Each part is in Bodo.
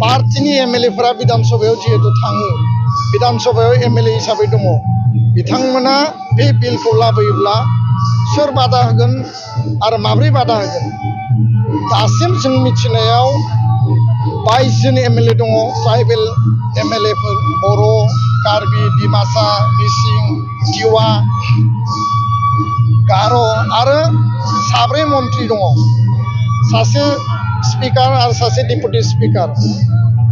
पार्टीनि एमएलएफोरा विधानसभायाव जिहेतु थाङो विधानसभायाव एमएलए हिसाबै दङ बिथांमोना बे बिलखौ लाबोयोब्ला सोर बादा होगोन आरो माब्रै बादा होगोन दासिम जों मिथिनायाव 22 जन एमएलए दङ ट्राइबेल एमएलएफोर बर' कार्बि डिमासा मिसिं टिवा गार' आरो 7 मन्त्रि दङ सासे स्पिकार आरो सासे डेपुटि स्पिकार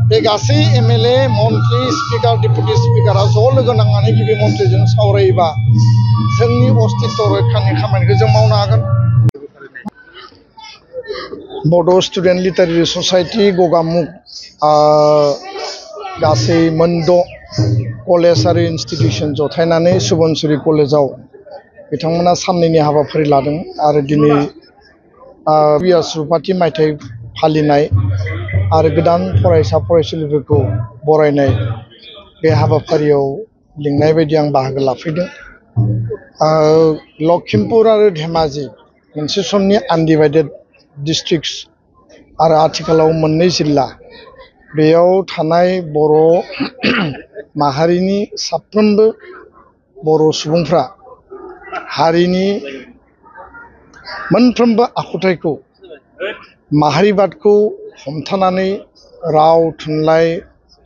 बे गासै एमएलए मन्त्रि स्पिकार डेपुटि स्पिकारा ज' लोगो नांनानै गिबि मन्थ्रिजों सावरायोबा जोंनि अस्तित्व रैखानि खामानिखौ जों मावनो हागोन। बड' स्टुडेन्ट लिटारेरि ससाइटि गगामुग गासै मोनद' कलेज आरो इन्स्टिटिउसन जथायनानै सुबनसिरि कलेजाव बिथांमोना साननैनि हाबाफारि लादों आरो दिनै रुपाथि मायथाइ फालिनाय आरो गोदान फरायसा फरायसुलिफोरखौ बरायनाय बे हाबाफारियाव लिंनाय बायदि आं बाहागो लाफैदों। लखिमपुर आरो धेमाजि मोनसे समनि आनडिभाइडेड डिस्ट्रिक्ट्स आरो आथिखालाव मोननै जिल्ला बेयाव थानाय बर' माहारिनि साफ्रोमबो बर' सुबुंफ्रा हारिनि मोनफ्रोमबो आखुथायखौ माहारिबादखौ हमथानानै राव थुनलाइ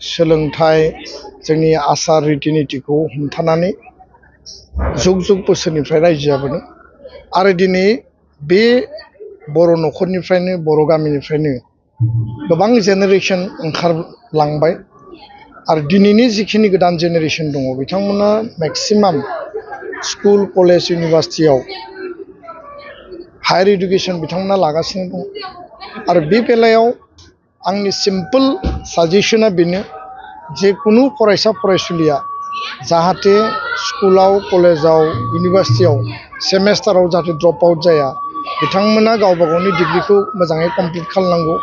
सोलोंथाइ जोंनि आसार रितिनितिखौ हमथानानै जुग जुग बोसोरनिफ्राय रायजो जाबोदों आरो दिनै बे बर' न'खरनिफ्रायनो बर' गामिनिफ्रायनो गोबां जेनेरेसन ओंखारलांबाय आरो दिनैनि जिखिनि गोदान जेनेरेसन दङ बिथांमोना मेक्सिमाम स्कुल कलेज इउनिभार्सिटियाव हायार इडुकेसन बिथांमोना लागासिनो दं आरो बे बेलायाव आंनि सिम्पोल साजेसना बेनो जे कुनु फरायसा फरायसुलिया जाहाथे स्कुलाव कलेजाव इउनिभार्सिटियाव सेमेस्टाराव जाहाथे ड्रप आउट जाया बिथांमोना गावबा गावनि डिग्रीखौ मोजाङै कमप्लिट खालामनांगौ।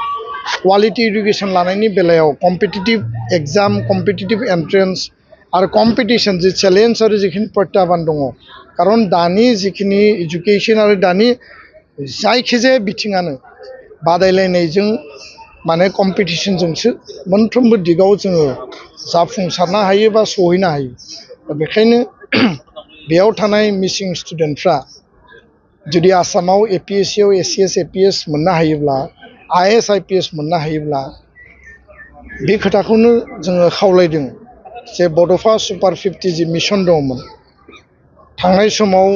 क्वालिटी इडुकेसन लानायनि बेलायाव कम्पिटिटिभ एग्जाम कम्पिटिटिभ एन्ट्रेन्स आरो कम्पिटिशन जे चेलेन्ज आरो जिखिनि प्रत्याह्बान दङ खारन दानि जिखिनि एजुकेशन आरो दानि जायखिजाया बिथिङानो बादायलायनायजों माने कम्पिटिशनजोंसो मोनफ्रोमबो दिगाव जोङो जाफुंसारनो हायो बा सहैनो हायो बेखायनो बेयाव थानाय मिसिं स्टुडेन्टफ्रा जुदि आसामाव एपिएससियाव एसिएस एपिएस मोननो हायोब्ला आइएस आइपिएस मोननो हायोब्ला बे खोथाखौनो जोङो खावलायदों जे बड'फा सुपार 50 जि मिशन दङमोन थांनाय समाव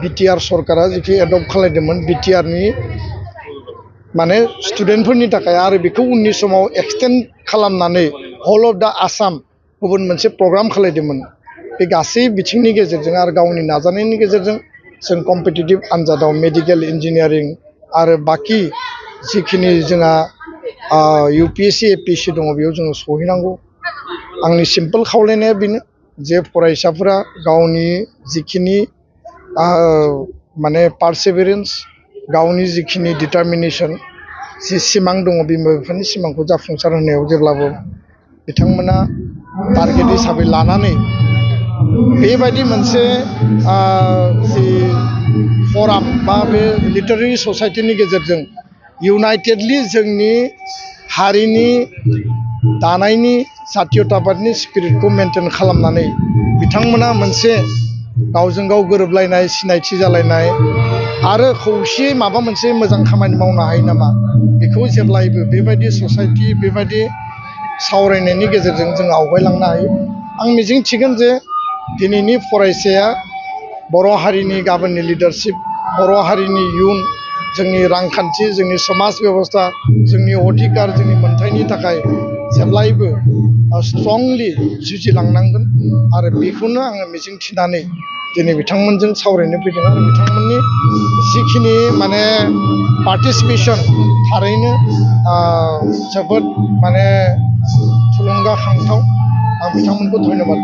बिटिआर सरकारा जिखि एडप्ट खालामदोंमोन बिटिआरनि माने स्टुडेन्टफोरनि थाखाय आरो बेखौ उननि समाव एक्सटेन्ड खालामनानै हल अफ दा आसाम गुबुन मोनसे प्रग्राम खालामदोंमोन बे गासै बिथिंनि गेजेरजों आरो गावनि नाजानायनि गेजेरजों जों कम्पिटिटिभ आनजादाव मेडिकेल इन्जिनियारिं आरो बाकी जिखिनि जोंहा इउपिएससि एपिएससि दङ बेयाव जोङो सहैनांगौ। आंनि सिम्पोल खावलायनाया बेनो जे फरायसाफोरा गावनि जिखिनि माने पारसेभेरेन्स गावनि जिखिनि डिटारमिनेसन जि सिमां दङ बिमा बिफानि सिमांखौ जाफुंसार होनायाव जेब्लाबो बिथांमोना टारगेट हिसाबै लानानै बेबायदि मोनसे जि फराम बा बे लिटारेरि ससाइटिनि गेजेरजों इउनाइटेडलि जोंनि हारिनि दानायनि जातीयताबादनि स्पिरिटखौ मेनटेन खालामनानै बिथांमोना मोनसे गावजों गाव गोरोबलायनाय सिनायथि जालायनाय आरो खौसेयै माबा मोनसे मोजां खामानि मावनो हायो नामा बेखौ जेब्लायबो बेबायदि ससाइटि बेबायदि सावरायनायनि गेजेरजों जों आवगायलांनो हायो। आं मिजिंथिगोन जे दिनैनि फरायसाया बर' हारिनि गाबोननि लिडारशिप बर' हारिनि इयुन जोंनि रांखान्थि जोंनि समाज बेबस्था जोंनि अधिकार जोंनि मोनथायनि थाखाय जेब्लायबो स्ट्रंलि जुजिलांनांगोन आरो बेखौनो आङो मिजिंथिनानै दिनै बिथांमोनजों सावरायनो फैदों आरो बिथांमोननि जिखिनि माने पार्टिसिपेसन थारैनो जोबोद माने थुलुंगाखांथाव आं बिथांमोनखौ धन्यबाद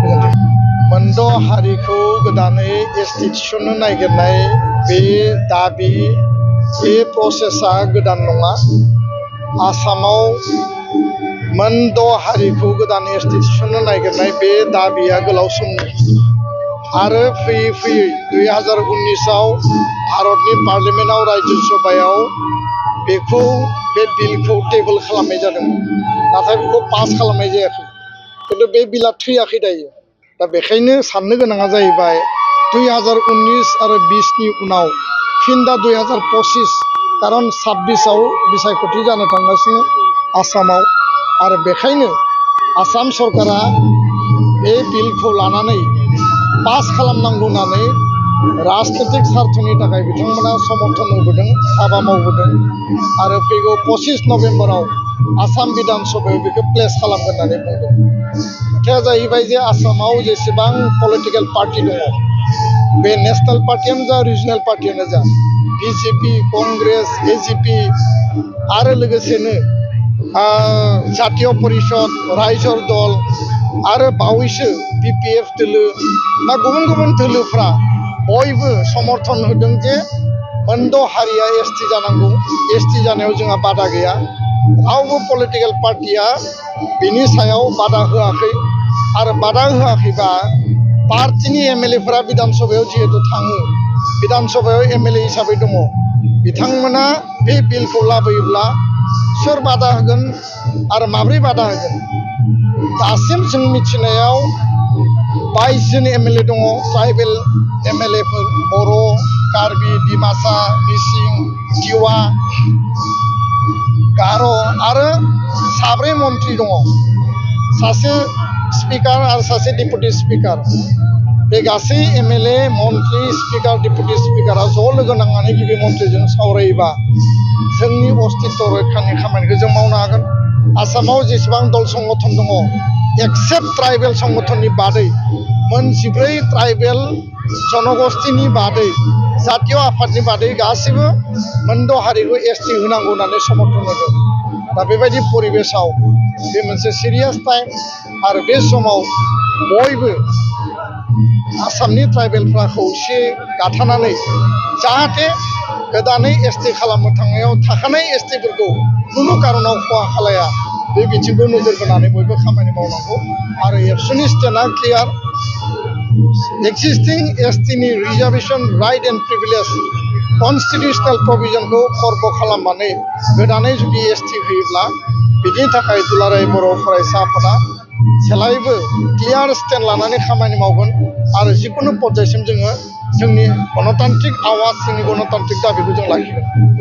गोजोन्थों। मोनद' हारिखौ गोदानै एसटि थिसननो नागिरनाय बे दाबि बे प्रसेसा गोदान नङा। आसामाव मोनद' हारिखौ गोदानै एसटि थिसननो नागिरनाय बे दाबिया गोलाव समनि आरो फैयै फैयै 2019आव भारतनि पार्लियामेन्टआव राज्यसभायाव बेखौ बे बिलखौ टेबोल खालामनाय जादोंमोन नाथाय बेखौ पास खालामनाय जायाखै खिन्थु बे बिला थैयाखै दायो दा बेखायनो साननो गोनाङा जाहैबाय 2019 आरो 20 नि उनाव फिन दा 2025 कारन 26 आव बिसायख'थि जानो थांगासिनो आसामाव आरो बेखायनो आसाम सरकारा बे बिलखौ लानानै पास खालामनांगौ होननानै राजनीतिक स्वार्थनि थाखाय बिथांमोना समर्थन होबोदों हाबा मावबोदों आरो फैगौ 25 नभेम्बराव आसाम बिधान सभायाव बेखौ प्लेस खालामगोन होननानै बुंदों खोथाया जाहैबाय जे आसामाव जेसेबां पलिटिकेल पार्टी दङ बे नेशनेल पार्टीयानो जा रिजनेल पार्टीयानो जा बिजेपि कंग्रेस एजिपि आरो लोगोसेनो जातीय परिषद रायजोर दल आरो बावैसो बिपिएफ दोलो बा गुबुन गुबुन दोलोफ्रा बयबो समर्थन होदों जे मोनद' हारिया एसटि जानांगौ एसटि जानायाव जोंहा बादा गैया रावबो पलिटिकेल पार्टीया बिनि सायाव बादा होआखै आरो बादा होआखैबा पार्टीनि एमएलएफोरा बिधान सभायाव जिहेतु थाङो बिधान सभायाव एमएलए हिसाबै दङ बिथांमोना बे बिलखौ लाबोयोब्ला सोर बादा होगोन आरो माब्रै बादा होगोन दासिम जों मिथिनायाव 22 जन एमएलए दङ ट्राइबेल एमएलएफोर बर' कार्बि डिमासा मिसिं टिवा गार' आरो 7 मन्थ्रि दङ सासे स्पिकार आरो सासे डेपुटि स्पिकार बे गासै एमएलए मन्थ्रि स्पिकार डेपुटि स्पिकारा ज' लोगो नांनानै गिबि मन्थ्रिजों सावरायोबा जोंनि अस्तित्व रैखानि खामानिखौ जों मावनो हागोन आसामाव जेसेबां दल संगठन दङ एक्सेप्ट ट्राइबेल संगठननि बादै मोन 14 ट्राइबेल जनगोष्ठीनि बादै जातीय आफादनि बादै गासैबो मोनद' हारिखौ एसटि होनांगौ होननानै समर्थन होदों दा बेबायदि परिबेसाव बे मोनसे सिरियास टाइम आरो बे समाव बयबो आसामनि ट्राइबेलफ्रा खौसे गाथानानै जाहाथे गोदानै एसटि खालामनो थांनायाव थाखानाय एसटिफोरखौ खुनु कारनाव खहा खालाया बे बिथिंखौ नोजोर बोनानै बयबो खामानि मावनांगौ आरो एबसुनि स्टेन्डआ क्लियार एक्जिस्टिं एसटिनि reservation right and privilege constitutional प्रभिजनखौ खर्ब खालामनानै गोदानै जुदि एसटि होयोब्ला बिनि थाखाय दुलाराय बर' फरायसा आफादा जेब्लायबो क्लियार स्टेन्ड लानानै खामानि मावगोन आरो जिकुनु पର୍ଯ୍यायसिम जोङो जोंनि गणतान्त्रिक आवाज जोंनि गणतान्त्रिक दाबिखौ जों लाखिगोन।